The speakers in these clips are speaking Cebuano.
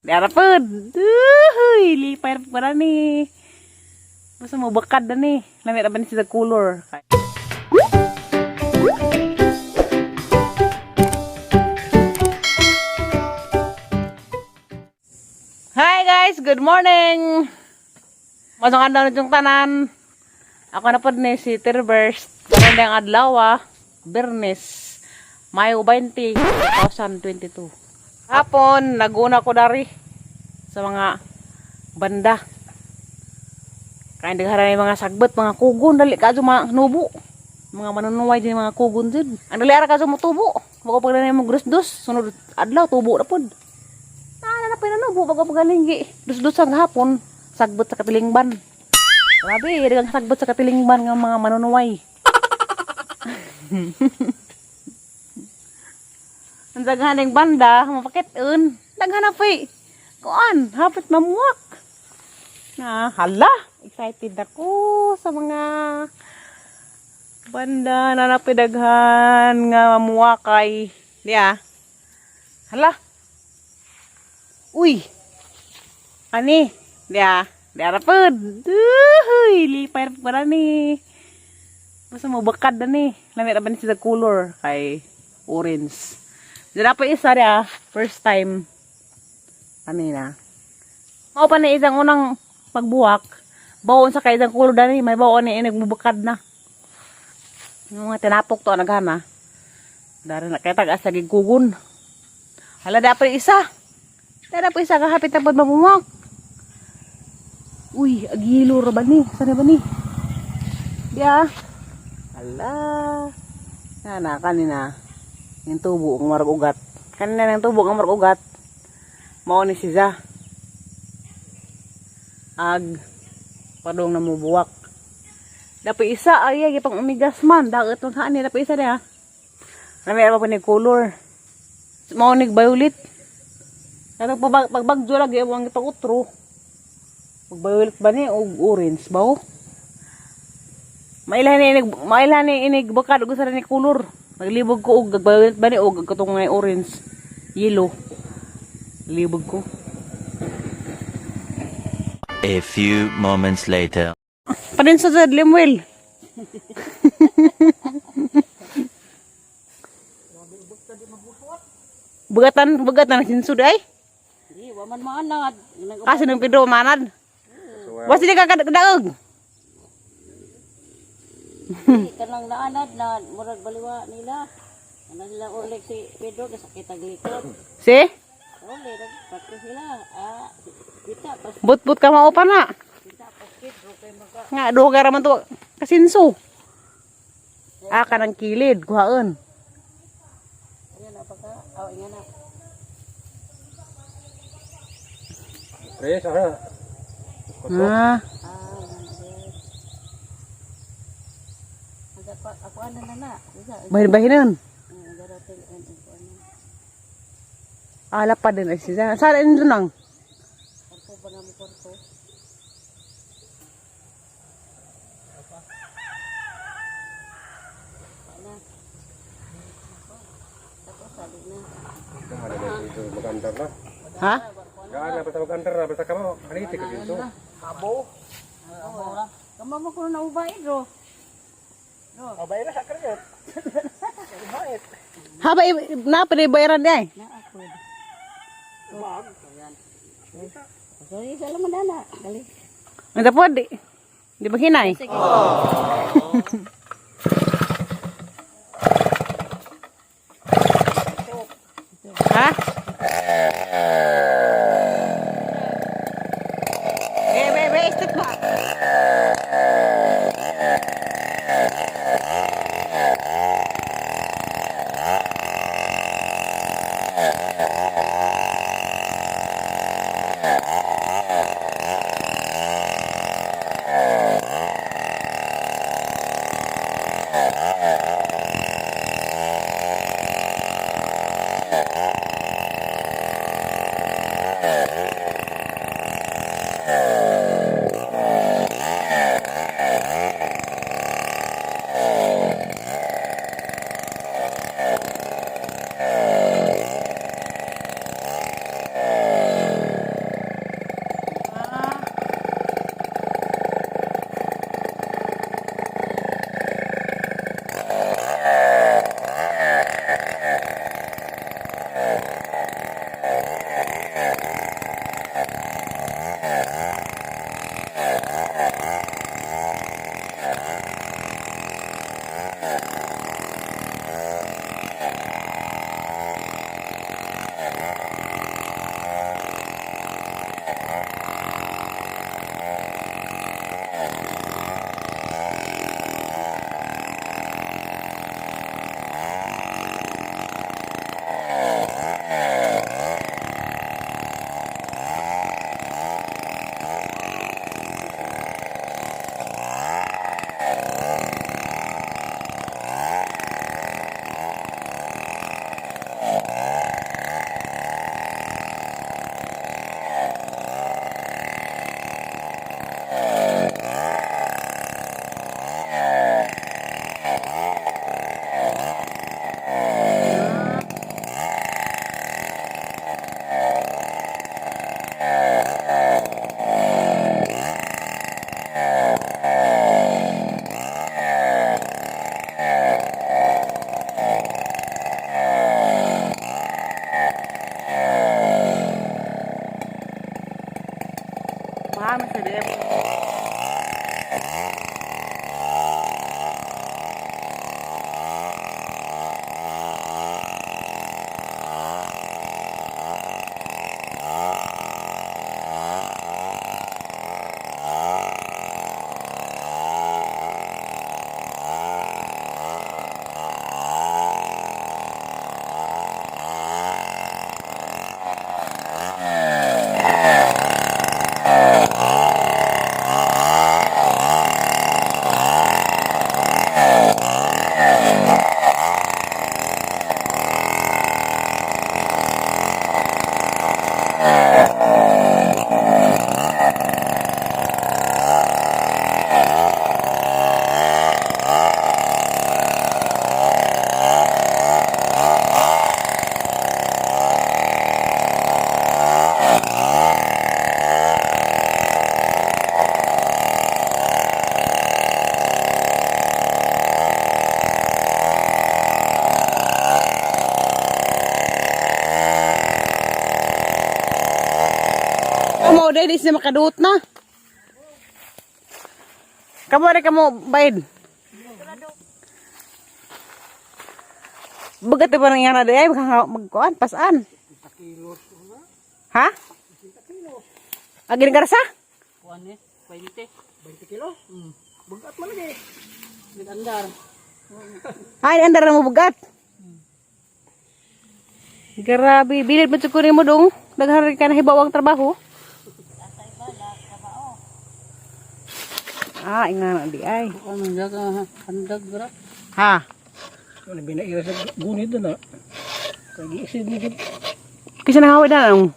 Dara pod. Uy, lipay ra pa ni. Basta mo bakad na ni. Lami ra ba ni sila color. Hi guys, good morning. Masang adlaw na yung tanan. Ako na pod ni si Terburst. Karon ang adlaw ah, Bernes, Mayo 20, 2022. Hapon, naguna ko dari sa mga banda. Kaya daghan na mga sagbot, mga kugon, dali ka mga nubo. Mga manunuway din mga kugon din. Ang dali ara ka mo tubo. Bago pag mo grus-dus, sunod adlaw tubo na pod. Naa na pinanubo bago pag gi. Dus-dus ang hapon, sagbot sa katilingban. Grabe, daghang sagbot sa katilingban nga mga manunuway. Ang daghan ng banda, mapakit-un. Daghan na pa. Kuan, hapit mamuwak. Na, hala, excited ako sa mga banda na napidaghan nga mamuwakay. Di ah. Hala. Uy. Ani, di ah. Di ara pod. Uy, lipay ra pa ni. Basta mo bakad na ni. Lami ra ba ni sila color kay orange. Di pa isa di ah. First time. Ani na. Mao pa ni isang unang pagbuwak. Bawon sa kay isang color dani, may bawon ni nagbubakad na. Yung mga tinapok to naghana. Dari na kay tag-asa kugon. Hala da pa isa. Dara pa isa kahapit na pod mamuwak. Uy, agilo ra ba ni? Sana ba ni? Diya. Hala. Na na kanina. Yung tubo ang marag ugat. Kanina ng tubo ang marag ugat. Mao ni si Za. Ag padong na mubuwak. Dapat isa ay ay pang umigas man. Dagat man haan ni dapat isa diha. Nami pa ni color. Mao ni violet. Katong pagbagyo lagi ang itong utro. Pag violet ba ni og orange ba oh? Mailhan ni inig bakad og sa ni color. Naglibog ko og violet ba ni og katong nga orange, yellow. Libog ko. A few moments later. Panin sa Zed Lemuel. Bugatan, bugatan ang sinsud ay. Di, waman maanad. Kasi nung Pedro manad. Wasi di ka kadaog. Di, kanang naanad na murag baliwa nila. Ano sila ulik si Pedro kasakit ang likod. Si? Uli, nagpati sila. Ah, kita pas But-but ka mao pa na. kita pas Pedro kay maka Nga duha ka raman to kasinso. Ah, kanang kilid, kuhaon. Ayan na pagka, aw nga na. Tres, ah. Ah, Ah, nga na di. Aga pa ako ano na na. Isa, bahin-bahinan. aga rating ako ano. Ala pa din ay siya. Saan ini lang? Ako ba nga mo kwarto? Ana. Tapos sabi na. Ito magandar na. Ha? Gaan na basta magandar na basta kamo. Aniti ka dito. Abo. Kamo mo kuno na ubay do. Haba na pa bayaran di ay. Na ako. Sorry, salamat na. Dali. Ang tapod di. Di ba hinay? Sige. Ha? Eh, be, be, istit ba? Ah, mas DF. Kamo dai di siya makaduot na. Kamo rin kamo bayad. Bagat ba nang yana day magkuan pasaan. Ha? Agin garsa? Kuan eh, 20. 20 kilo? Bagat man lagi. Nag-andar. Ay, andar na mo bugat. Grabe, bilid mo tsukuri mo dong. Daghan ka na hibawang trabaho. Ah, inga na di ay. Ano daga handag bra. Ha? Ano binaira sa gunit na. Kay giisid ni gid. Kisa nangawid na nung.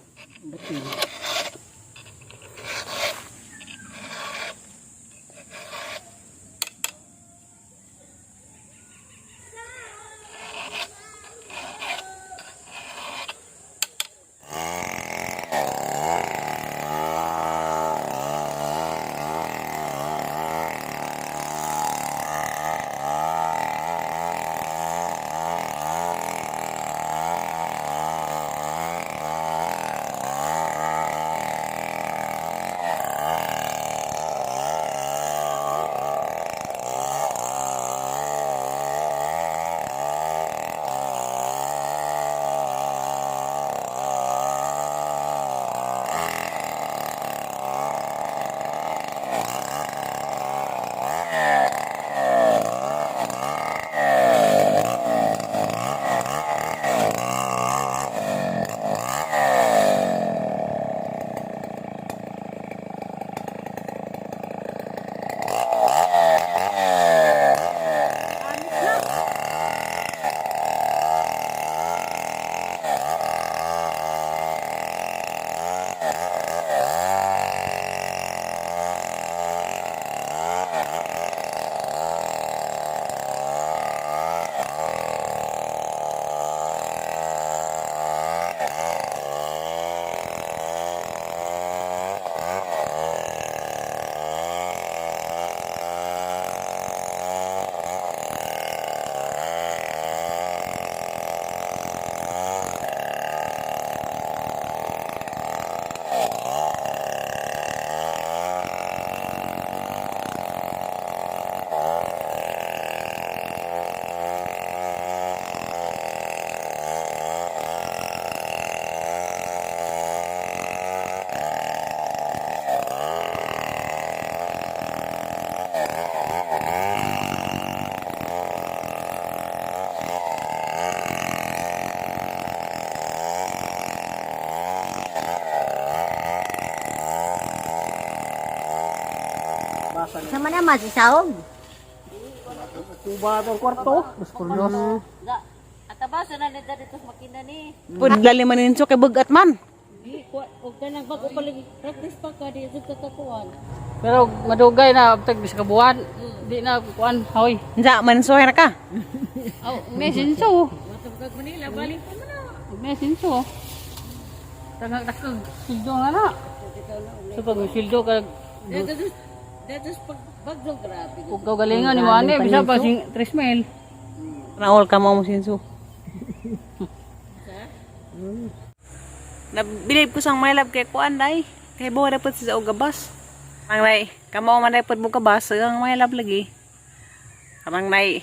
Sama naman si Saog. Tuba tong kwarto. Mas kurnos. Da, atabaso na nida dito sa makina ni. Pud lima ninso kay bugat man. Di ko og kanang bago pa lagi practice pa ka di jud ka kakuan. Pero madugay na tag bisa ka buwan, di na kuan hoy. Unsa man so na ka? Aw, may sinso. Matugag Manila balik pa man na. May sinso. Tagag takag sildo nga na. So pag sildo ka Dito dito pag bagyo grabe. ug kagalingan ni mo ani bisa pa sing 3 mil. Naol ka mo sinso. Nabilib ko sang my love kay kuan day. Kay bawa dapat sa gabas. Ang nay, kamo man day pud mo kabas, ang may lab lagi. Kanang nay,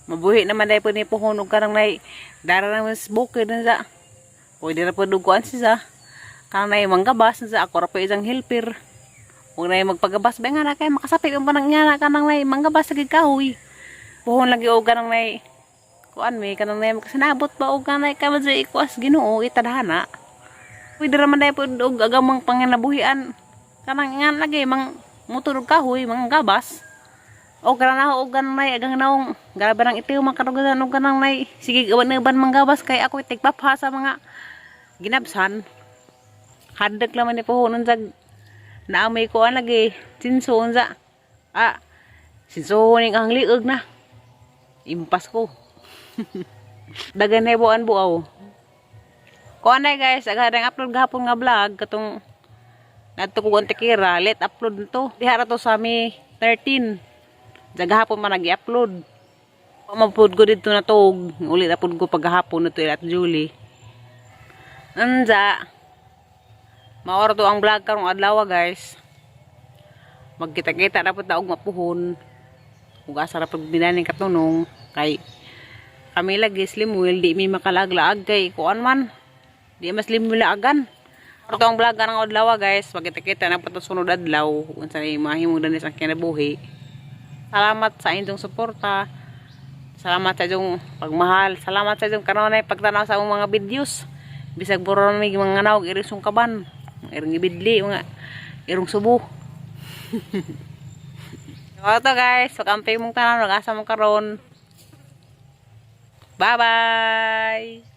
mabuhi naman day pud ni puhon og kanang nay, dara na mas bukid na sa. Pwede ra pud og kuan siya. Kanang nay manggabas sa ako ra pa isang helper. Ug nay magpagabas ba nga na kay makasapik ang panang nga na kanang nay manggabas sa gid kahoy. Puhon lagi og kanang nay kuan mi kanang nay makasinabot ba og kanang nay kaman sa ikuas Ginoo itadhana. Pwede ra man day pud og agamang panginabuhian. Kanang nga lagi mang motor og kahoy, mang gabas. O kanang og kanang nay agang naong grabe nang itiw makarugasan og kanang nay sige gawan mang gabas kay ako tigpapha sa mga ginabsan. Hadlok naman ni puhonon sa naamay ko ang lagi sinso unsa. Ah, sinso ning ang liog na. Impas ko. Dagan na buan buaw. Kuan na guys, agad ang upload gahapon nga vlog katong nadto ko Antikira, late upload nito. Diha ra to sa May 13. Sa gahapon man nag-upload. Mapud ko dito na tog. Uli na pud ko paghapon nito at Julie. Anza. Maoro to ang vlog karong adlaw, guys. Magkita-kita dapat na og mapuhon. Ug asa ra pag binaning katunong kay kami lagi slimwell, di mi makalaglaag kay kuan man. Di mas slimwell laagan. Ito ang vlog karong adlaw, guys. Magkita-kita na po sunod adlaw unsa ni mahimong danis ang kinabuhi. Salamat sa inyong suporta. Salamat sa inyong pagmahal. Salamat sa inyong kanunay pagtanaw sa among mga videos. Bisag buro na may mga nawag, irisong kaban. Mga irong ibidli, mga irong subo. So, ito guys, pag-amping mong tanan, mag-asa mong karon. Bye-bye!